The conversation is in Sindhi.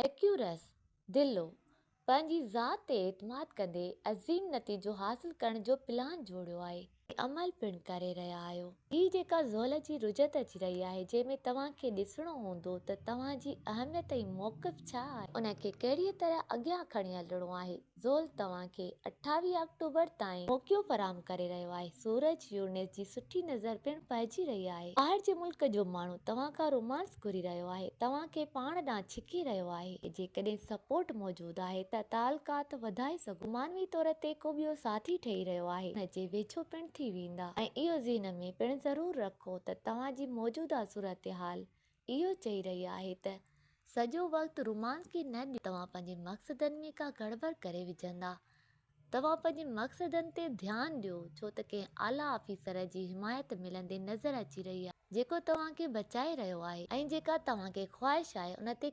ايڪيورس، دلو، پنهنجي ذات تي اعتماد ڪندي عظيم نتيجو حاصل ڪرڻ جو پلان جوڙيو آهي ۽ عمل پڻ ڪري رهيا آهيو. هي جيڪا زحل جي رجعت اچي رهي آهي جنهن ۾ توهان کي ڏسڻو هوندو ته توهان جي اهميت ۽ موقف ڇا آهي ان کي ڪهڙيء طرح اڳيان کڻي هلڻو آهي. زحل توهان کي 28 آڪٽوبر تائين موقعو فراهم ڪري رهيو آهي. سورج يورنيس جي سٺي نظر پڻ پئجي رهي آهي. ٻاهر جي ملڪ جو ماڻهو توهان کان رومانس گهري رهيو آهي، توهان کي پاڻ ڏانهن ڇڪي رهيو آهي. جيڪڏهن سپورٽ موجود آهي ته تعلقات وڌائي سگهو. معنوي طور تي ڪو ٻيو ساٿي ٺهي رهيو آهي، ان جي ويجهو پڻ ٿي ويندا ۽ اهو ذهن ۾ پڻ ضرور رکو ته توهان جي موجوده صورتحال اهو چئي رهي آهي ته سڄو وقت رومانس کي نه ڏيو، توهان پنهنجي مقصدن ۾ ڪا گڙٻڙ ڪري وجهندا. توهان پنهنجي مقصدن تي ڌيان ڏيو ڇو ته ڪنهن اعليٰ آفيسر جي حمايت ملندي نظر اچي رهي آهي جيڪو توهان کي بچائي رهيو آهي ۽ جيڪا توهان کي خواهش آهي ان تي.